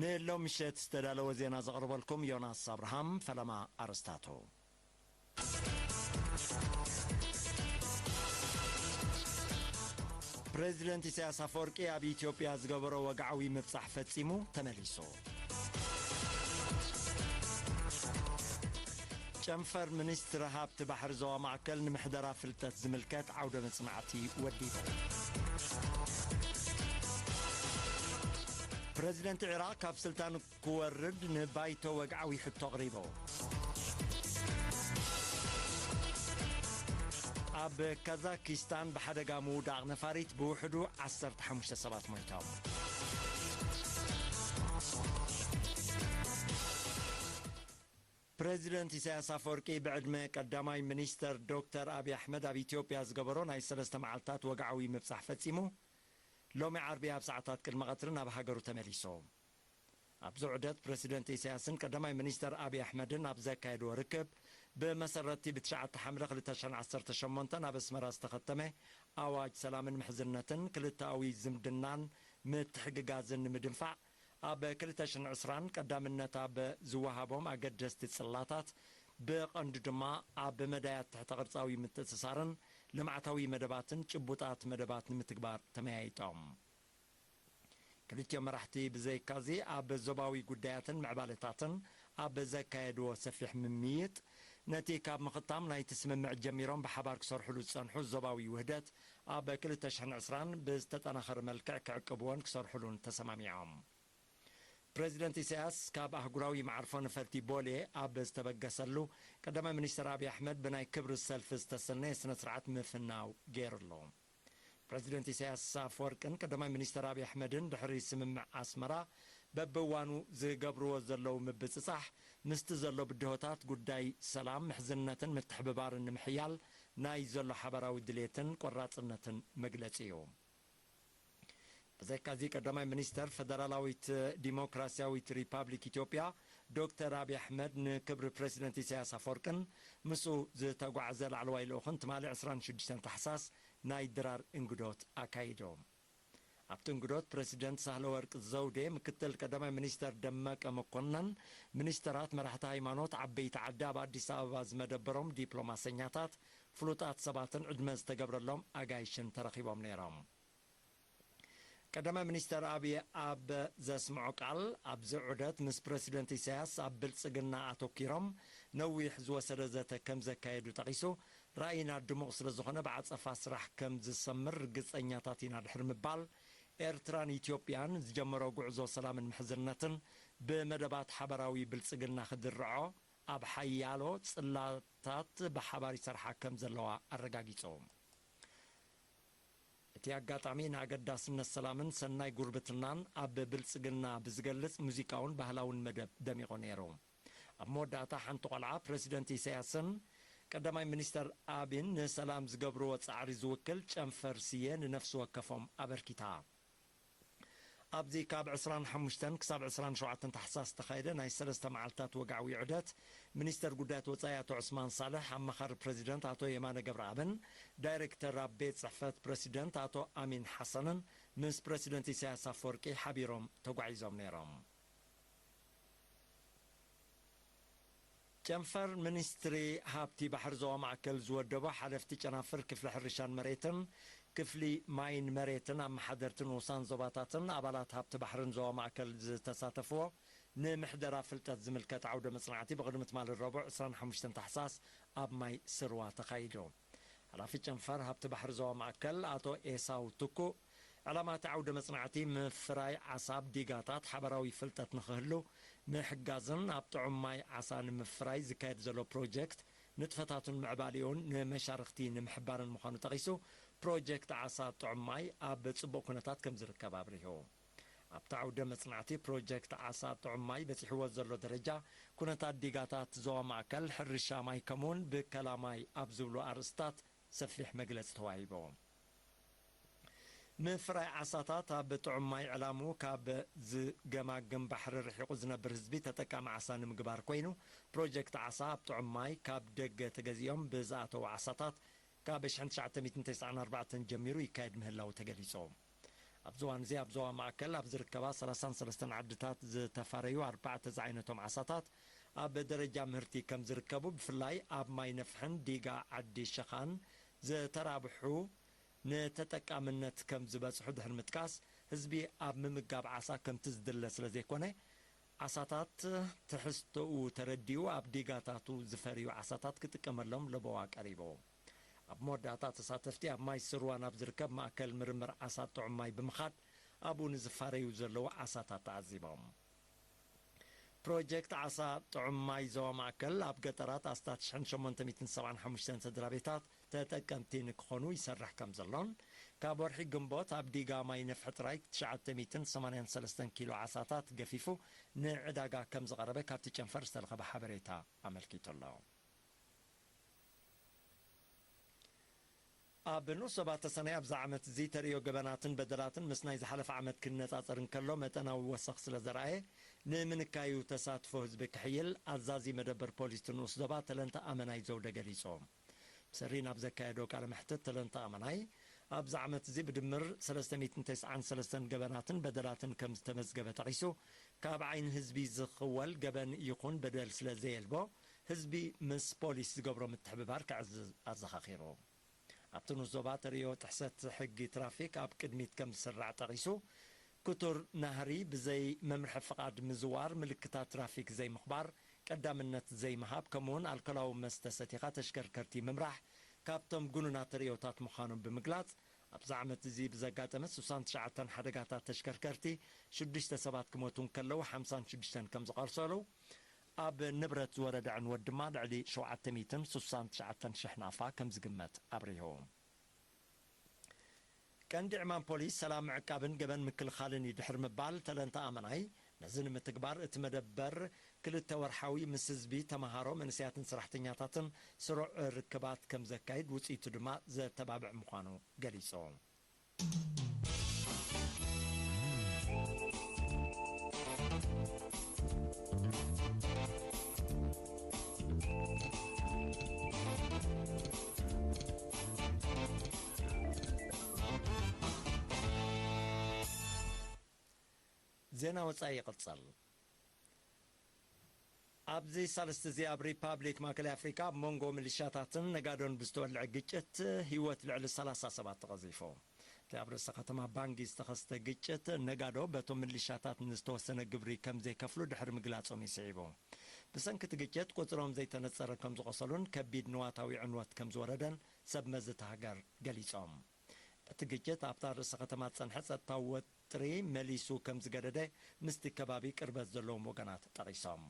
ንሎም ምሸት ዝተዳለወ ዜና ዘቕርበልኩም ዮናስ ኣብርሃም። ፈለማ ኣርስታቱ። ፕሬዚደንት ኢሳያስ ኣፈወርቂ ኣብ ኢትዮጵያ ዝገበሮ ወግዓዊ ምብጻሕ ፈጺሙ ተመሊሱ። ጨንፈር ሚኒስትሪ ሃብቲ ባሕሪ ዞባ ማእከል ንምሕደራ ፍልጠት ዝምልከት ዓውደ መጽናዕቲ ወዲቡ። ፕረዚደንት ዒራቕ ካብ ስልጣን ክወርድ ንባይቶ ወግዓዊ ሕቶ ኣቕሪቡ። ኣብ ካዛኪስታን ብሓደጋ ምውዳቕ ነፋሪት ብውሕዱ ዓሰርተ ሓሙሽተ ሰባት ሞይቶም። ፕረዚደንት ኢሳያስ ኣፈወርቂ ብዕድመ ቀዳማይ ሚኒስተር ዶክተር ኣብይ ኣሕመድ ኣብ ኢትዮጵያ ዝገበሮ ናይ ሰለስተ መዓልታት ወግዓዊ ምብጻሕ ፈጺሙ፣ ሎሚ ዓርቢ ኣብ ሰዓታት ቅድሚ ቀትሪ ናብ ሃገሩ ተመሊሱ። ኣብዚ ዑደት ፕረሲደንት ኢሳያስን ቀዳማይ ሚኒስተር ኣብይ ኣሕመድን ኣብ ዘካየድዎ ርክብ፣ ብመሰረት'ቲ ብትሽዓተ ሓምለ ክልተ ሽሕን ዓሰርተ ሸሞንተን ኣብ ኣስመራ ዝተኸተመ ኣዋጅ ሰላምን ምሕዝነትን ክልተኣዊ ዝምድናን ምትሕግጋዝን ንምድንፋዕ፣ ኣብ ክልተ ሽሕን ዕስራን ቀዳምነት ኣብ ዝወሃቦም ኣገደስቲ ጽላታት፣ ብቐንዱ ድማ ኣብ መዳያት ትሕተ ቅርጻዊ ምትእስሳርን ልምዓታዊ መደባትን ጭቡጣት መደባት ንምትግባር ተመያይጦም። ክልቲኦም መራሕቲ ብዘይካዚ ኣብ ዞባዊ ጉዳያትን ምዕባለታትን ኣብ ዘካየድዎ ሰፊሕ ምምይጥ፣ ነቲ ካብ ምኽታም ናይቲ ስምምዕ ጀሚሮም ብሓባር ክሰርሕሉ ዝጸንሑ ዞባዊ ውህደት ኣብ ክልተ ሽሕን ዕስራን ብዝተጠናኸረ መልክዕ ክዕቅብዎን ክሰርሕሉን ተሰማሚዖም። ፕረዚደንት ኢሳያስ ካብ ኣህጉራዊ መዓርፎ ነፈርቲ ቦሌ ኣብ ዝተበገሰሉ፣ ቀዳማይ ሚኒስተር ኣብይ ኣሕመድ ብናይ ክብሪ ሰልፊ ዝተሰነየ ስነ ስርዓት ምፍናው ገይሩሉ። ፕረዚደንት ኢሳያስ ኣፈወርቅን ቀዳማይ ሚኒስተር ኣብይ ኣሕመድን ድሕሪ ስምምዕ ኣስመራ፣ በብእዋኑ ዝገብርዎ ዘለዉ ምብጽጻሕ፣ ምስቲ ዘሎ ብድሆታት ጉዳይ ሰላም፣ ምሕዝነትን ምትሕብባርን ንምሕያል ናይ ዘሎ ሓባራዊ ድሌትን ቆራጽነትን መግለጺ እዩ። ብዘይካዚ፣ ቀዳማይ ሚኒስተር ፈደራላዊት ዲሞክራስያዊት ሪፓብሊክ ኢትዮጵያ ዶክተር ኣብይ ኣሕመድ ንክብሪ ፕረዚደንት ኢሳያስ ኣፈወርቅን ምስኡ ዝተጓዕዘ ላዕለዋይ ልኡኽን ትማሊ ዕስራን ሽዱሽተን ታሕሳስ ናይ ድራር እንግዶት ኣካይዶም። ኣብቲ እንግዶት ፕረዚደንት ሳህለወርቅ ዘውዴ፣ ምክትል ቀዳማይ ሚኒስተር ደመቀ መኮነን፣ ሚኒስተራት፣ መራሕቲ ሃይማኖት፣ ዓበይቲ ዓዲ፣ ኣብ ኣዲስ ኣበባ ዝመደበሮም ዲፕሎማሰኛታት፣ ፍሉጣት ሰባትን ዕድመ ዝተገብረሎም ኣጋይሽን ተረኺቦም ነይሮም። ቀዳማይ ሚኒስተር ኣብይ ኣብ ዘስምዖ ቃል፣ ኣብዚ ዑደት ምስ ፕረሲደንት ኢሳያስ ኣብ ብልጽግና ኣተኲሮም ነዊሕ ዝወሰደ ዘተ ከም ዘካየዱ ጠቒሱ፣ ራእይና ድሙቕ ስለ ዝኾነ ብዓጸፋ ስራሕ ከም ዝሰምር ርግጸኛታት ኢና ድሕሪ ምባል፣ ኤርትራን ኢትዮጵያን ዝጀመሮ ጉዕዞ ሰላምን ምሕዝነትን ብመደባት ሓባራዊ ብልጽግና ክድርዖ ኣብ ሓያሎ ጽላታት ብሓባር ይሰርሓ ከም ዘለዋ ኣረጋጊጹ። እቲ ኣጋጣሚ ንኣገዳስነት ሰላምን ሰናይ ጉርብትናን ኣብ ብልጽግና ብዝገልጽ ሙዚቃውን ባህላውን መደብ ደሚቑ ነይሩ። ኣብ መወዳእታ ሓንቲ ቆልዓ ፕረሲደንት ኢሳያስን ቀዳማይ ሚኒስተር ኣብይን ንሰላም ዝገብርዎ ጻዕሪ ዝውክል ጨንፈር ስየ ንነፍሲ ወከፎም ኣበርኪታ። ኣብዚ ካብ ዕስራን ሓሙሽተን ክሳብ ዕስራን ሸውዓተን ታሕሳስ ዝተኻየደ ናይ ሰለስተ መዓልታት ወግዓዊ ዑደት፣ ሚኒስተር ጉዳያት ወጻኢ ኣቶ ዑስማን ሳልሕ፣ ኣማኻሪ ፕረዚደንት ኣቶ የማነ ገብረኣብን ዳይሬክተር ኣብ ቤት ጽሕፈት ፕረሲደንት ኣቶ ኣሚን ሓሰንን ምስ ፕረሲደንት ኢሳያስ ኣፈወርቂ ሓቢሮም ተጓዒዞም ነይሮም። ጨንፈር ሚኒስትሪ ሃብቲ ባሕሪ ዞባ ማእከል ዝወደቦ ሓለፍቲ ጨናፍር ክፍሊ ሕርሻን መሬትን፣ ክፍሊ ማይን መሬትን፣ ኣመሓደርቲ ንኡሳን ዞባታትን ኣባላት ሃብቲ ባሕርን ዞባ ማእከል ዝተሳተፍዎ ንምሕደራ ፍልጠት ዝምልከት ዓውደ መጽናዕቲ ብቕድሚ ትማሊ ረቡዕ ዕስራን ሓሙሽተን ታሕሳስ ኣብ ማይ ስርዋ ተኻይዱ። ሓላፊ ጨንፈር ሃብቲ ባሕሪ ዞባ ማእከል ኣቶ ኤሳው ትኩእ፣ ዕላማ እቲ ዓውደ መጽናዕቲ ምፍራይ ዓሳ ኣብ ዲጋታት ሓባራዊ ፍልጠት ንኽህሉ ምሕጋዝን ኣብ ጥዑም ማይ ዓሳ ንምፍራይ ዝካየድ ዘሎ ፕሮጀክት ንጥፈታቱን ምዕባሌኡን ንመሻርኽቲ ንምሕባርን ምዃኑ ጠቒሱ፣ ፕሮጀክት ዓሳ ጥዑም ማይ ኣብ ጽቡቕ ኩነታት ከም ዝርከብ ኣብሪሁ። ኣብቲ ዓውደ መጽናዕቲ፣ ፕሮጀክት ዓሳ ጥዑም ማይ በጺሕዎ ዘሎ ደረጃ፣ ኩነታት ዲጋታት ዞባ ማእከል፣ ሕርሻ ማይ ከምኡውን ብከላ ማይ ኣብ ዝብሉ ኣርእስታት ሰፊሕ መግለጺ ተዋሂቡ። ምፍራይ ዓሳታት ኣብ ጥዑም ማይ ዕላምኡ ካብ ዝገማግም ባሕሪ ርሒቑ ዝነብር ህዝቢ ተጠቃሚ ዓሳ ንምግባር ኮይኑ፣ ፕሮጀክት ዓሳ ኣብ ጥዑም ማይ ካብ ደገ ተገዚኦም ብዝኣተዉ ዓሳታት ካብ ሽሕን ትሽዓተ ሚእትን ተስዓን ኣርባዕተን ጀሚሩ ይካየድ ምህላዉ ተገሊጹ። ኣብዚ እዋን እዚ ኣብ ዞባ ማእከል ኣብ ዝርከባ ሰላሳን ሰለስተን ዓድታት ዝተፋረዩ ኣርባዕተ ዝዓይነቶም ዓሳታት ኣብ ደረጃ ምህርቲ ከም ዝርከቡ፣ ብፍላይ ኣብ ማይ ነፍሕን ዲጋ ዓዲ ሸኻን ዝተራብሑ ንተጠቃምነት ከም ዝበጽሑ ድሕሪ ምጥቃስ፣ ህዝቢ ኣብ ምምጋብ ዓሳ ከምቲ ዝድለ ስለ ዘይኮነ፣ ዓሳታት ትሕዝቶኡ ተረዲኡ ኣብ ዲጋታቱ ዝፈርዩ ዓሳታት ክጥቀመሎም ለበዋ ቀሪቡ። ኣብ መወዳእታ፣ ተሳተፍቲ ኣብ ማይ ስርዋ ናብ ዝርከብ ማእከል ምርምር ዓሳ ጥዑም ማይ ብምኻድ ኣብኡ ንዝፋረዩ ዘለዉ ዓሳታት ተዓዚቦም። ፕሮጀክት ዓሳ ጥዑም ማይ ዞባ ማእከል ኣብ ገጠራት ኣስታት ሽሕን ሸሞንተ ሚእትን ሰብዓን ሓሙሽተን ስድራ ቤታት ተጠቀምቲ ንክኾኑ ይሰርሕ ከም ዘሎን፣ ካብ ወርሒ ግንቦት ኣብ ዲጋ ማይ ነፍሒ ጥራይ ትሽዓተ ሚእትን ሰማንያን ሰለስተን ኪሎ ዓሳታት ገፊፉ ንዕዳጋ ከም ዝቐረበ ካብቲ ጨንፈር ዝተረኸበ ሓበሬታ ኣመልኪቱ ኣሎ። ኣብ ንኡስ ዞባ ተሰነይ ኣብዚ ዓመት እዚ ተርእዮ ገበናትን በደላትን ምስ ናይ ዝሓለፈ ዓመት ክነጻጸር እንከሎ መጠናዊ ወሰኽ ስለ ዘርኣየ፣ ንምንካዩ ተሳትፎ ህዝቢ ክሕይል ኣዛዚ መደበር ፖሊስ እቲ ንኡስ ዞባ ተለንተ ኣመናይ ዘውደ ገሊጹ። ብሰሪ ናብ ዘካየዶ ቃለ መሕትት ተለንተ ኣመናይ፣ ኣብዚ ዓመት እዚ ብድምር ሰለስተ ሚእትን ተስዓን ሰለስተን ገበናትን በደላትን ከም ዝተመዝገበ ጠቒሱ፣ ካብ ዓይኒ ህዝቢ ዝኽወል ገበን ይኹን በደል ስለ ዘየልቦ፣ ህዝቢ ምስ ፖሊስ ዝገብሮ ምትሕብባር ከዕዝዝ ኣዘኻኺሩ። ኣብቲ ንኡስ ዞባ ተርእዮ ጥሕሰት ሕጊ ትራፊክ ኣብ ቅድሚት ከም ዝስራዕ ጠቒሱ፣ ክቱር ናህሪ፣ ብዘይ መምርሒ ፍቓድ ምዝዋር፣ ምልክታት ትራፊክ ዘይምኽባር፣ ቀዳምነት ዘይምሃብ፣ ከምኡውን ኣልኮላዊ መስተ ሰቲኻ ተሽከርከርቲ ምምራሕ ካብቶም ግኑናት ተርእዮታት ምዃኖም ብምግላጽ፣ ኣብዚ ዓመት እዚ ብዘጋጠመ ስሳን ትሽዓተን ሓደጋታት ተሽከርከርቲ ሽዱሽተ ሰባት ክሞቱ እንከለዉ ሓምሳን ሽዱሽተን ከም ዝቐሰሉ፣ ኣብ ንብረት ዝወረደ ዕንወት ድማ ልዕሊ ሸውዓተ ሚእትን ስሳን ትሽዓተን ሽሕ ናፋ ከም ዝግመት ኣብሪሁ። ቀንዲ ዕማም ፖሊስ ሰላም ምዕቃብን ገበን ምክልኻልን እዩ ድሕሪ ምባል ተለንተ ኣመናይ፣ ነዚ ንምትግባር እቲ መደበር ክልተ ወርሓዊ ምስ ህዝቢ፣ ተመሃሮ፣ መንእሰያትን ሰራሕተኛታትን ስሩዕ ርክባት ከም ዘካይድ፣ ውጽኢቱ ድማ ዘተባብዕ ምዃኑ ገሊጹ። ዜና ወጻኢ ይቕጽል። ኣብዚ ሳልስቲ እዚ ኣብ ሪፓብሊክ ማእከላይ ኣፍሪቃ ኣብ መንጎ ሚሊሻታትን ነጋዶን ብዝተወልዐ ግጭት ህይወት ልዕሊ ሰላሳ ሰባት ተቐዚፉ። እቲ ኣብ ርእሰ ከተማ ባንጊ ዝተኸስተ ግጭት፣ ነጋዶ በቶም ሚሊሻታት ንዝተወሰነ ግብሪ ከም ዘይከፍሉ ድሕሪ ምግላጾም እዩ ስዒቡ። ብሰንኪ እቲ ግጭት ቁጽሮም ዘይተነጸረ ከም ዝቖሰሉን ከቢድ ንዋታዊ ዕንወት ከም ዝወረደን ሰብ መዚ እታ ሃገር ገሊጾም። እቲ ግጭት ኣብታ ርእሰ ከተማ ዝጸንሐ ጸጥታዊ ወጥሪ መሊሱ ከም ዝገደደ ምስቲ ከባቢ ቅርበት ዘለዎም ወገናት ጠቒሶም።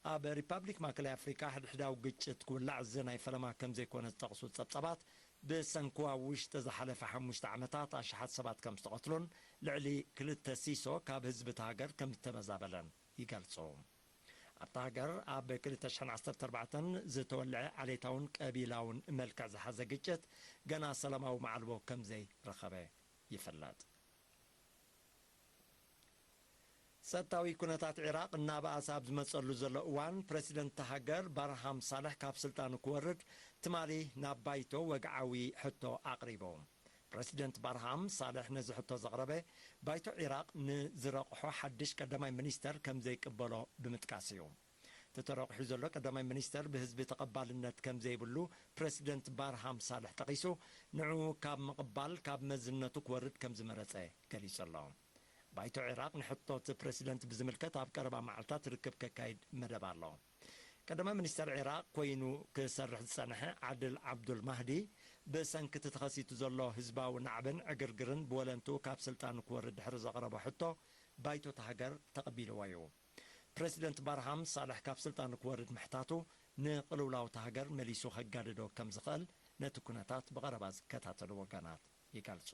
ኣብ ሪፓብሊክ ማእከላይ ኣፍሪቃ ሕድሕዳዊ ግጭት ክውላዕ እዚ ናይ ፈለማ ከም ዘይኮነ ዝጠቕሱ ጸብጻባት፣ ብሰንኪ ኣብ ውሽጢ ዝሓለፈ ሓሙሽተ ዓመታት ኣሽሓት ሰባት ከም ዝተቐትሉን ልዕሊ ክልተ ሲሶ ካብ ህዝቢ እታ ሃገር ከም ዝተመዛበለን ይገልጹ። ኣብታ ሃገር ኣብ ክልተ ሽሕን ዓሰርተ ኣርባዕተን ዝተወልዐ ዓሌታውን ቀቢላውን መልክዕ ዝሓዘ ግጭት ገና ሰላማዊ መዓልቦ ከም ዘይረኸበ ይፍለጥ። ጸጥታዊ ኩነታት ዒራቕ እናበኣሰ ኣብ ዝመጸሉ ዘሎ እዋን፣ ፕረሲደንት እታ ሃገር ባርሃም ሳልሕ ካብ ስልጣኑ ክወርድ ትማሊ ናብ ባይቶ ወግዓዊ ሕቶ ኣቕሪቡ። ፕረሲደንት ባርሃም ሳልሕ ነዚ ሕቶ ዘቕረበ፣ ባይቶ ዒራቕ ንዝረቕሖ ሓድሽ ቀዳማይ ሚኒስተር ከም ዘይቅበሎ ብምጥቃስ እዩ። እቲ ተረቑሑ ዘሎ ቀዳማይ ሚኒስተር ብህዝቢ ተቐባልነት ከም ዘይብሉ ፕረሲደንት ባርሃም ሳልሕ ጠቒሱ፣ ንዕኡ ካብ ምቕባል ካብ መዝነቱ ክወርድ ከም ዝመረጸ ገሊጹ ኣሎ። ባይቶ ዒራቕ ንሕቶ እቲ ፕረሲደንት ብዝምልከት ኣብ ቀረባ መዓልታት ርክብ ከካይድ መደብ ኣሎ። ቀዳማይ ሚኒስተር ዒራቕ ኮይኑ ክሰርሕ ዝጸንሐ ዓድል ዓብዱል ማህዲ፣ ብሰንኪ እቲ ተኸሲቱ ዘሎ ህዝባዊ ናዕብን ዕግርግርን ብወለንትኡ ካብ ስልጣኑ ክወርድ ድሕሪ ዘቕረቦ ሕቶ፣ ባይቶ እታ ሃገር ተቐቢልዎ እዩ። ፕረሲደንት ባርሃም ሳልሕ ካብ ስልጣኑ ክወርድ ምሕታቱ፣ ንቕልውላው እታ ሃገር መሊሱ ከጋድዶ ከም ዝኽእል ነቲ ኩነታት ብቐረባ ዝከታተሉ ወገናት ይገልጹ።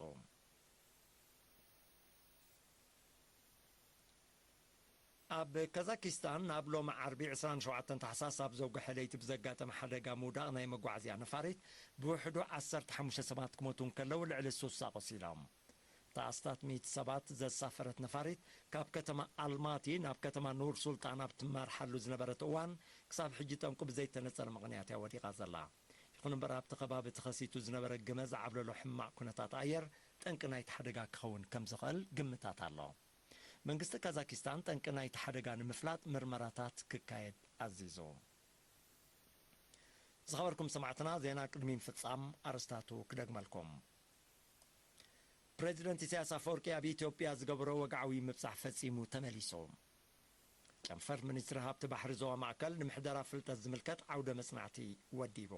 ኣብ ካዛኪስታን፣ ናብ ሎሚ ዓርቢ ዕስራን ሸውዓተን ታሕሳስ ኣብ ዘውግሐ ለይቲ ብዘጋጠመ ሓደጋ ምውዳቕ ናይ መጓዓዝያ ነፋሪት፣ ብውሕዱ ዓሰርተ ሓሙሽተ ሰባት ክሞቱ እንከለዉ፣ ልዕሊ ሱሳ ቆሲሎም። እታ ኣስታት ሚእቲ ሰባት ዘሳፈረት ነፋሪት፣ ካብ ከተማ ኣልማቲ ናብ ከተማ ኑር ሱልጣን ኣብ ትመርሓሉ ዝነበረት እዋን፣ ክሳብ ሕጂ ጠንቁ ብዘይተነጸረ ምኽንያት እያ ወዲቓ ዘላ። ይኹን እምበር፣ ኣብቲ ከባቢ ተኸሲቱ ዝነበረ ግመ ዝዓብለሎ ሕማቕ ኩነታት ኣየር፣ ጠንቂ ናይቲ ሓደጋ ክኸውን ከም ዝኽእል ግምታት ኣሎ። መንግስቲ ካዛኪስታን ጠንቂ ናይቲ ሓደጋ ንምፍላጥ ምርመራታት ክካየድ ኣዚዙ። ዝኸበርኩም ሰማዕትና፣ ዜና ቅድሚ ምፍጻም ኣርስታቱ ክደግመልኩም። ፕሬዚደንት ኢሳያስ ኣፈወርቂ ኣብ ኢትዮጵያ ዝገበሮ ወግዓዊ ምብጻሕ ፈጺሙ ተመሊሱ። ጨንፈር ሚኒስትሪ ሃብቲ ባሕሪ ዞባ ማእከል ንምሕደራ ፍልጠት ዝምልከት ዓውደ መጽናዕቲ ወዲቡ።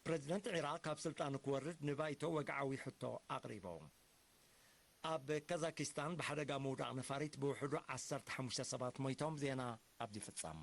ፕሬዚደንት ዒራቕ ካብ ስልጣኑ ክወርድ ንባይቶ ወግዓዊ ሕቶ ኣቕሪቡ። ኣብ ካዛኪስታን ብሓደጋ ምውዳቕ ነፋሪት ብውሕዱ ዓሰርተ ሓሙሽተ ሰባት ሞይቶም። ዜና ኣብዚ ይፍጸም።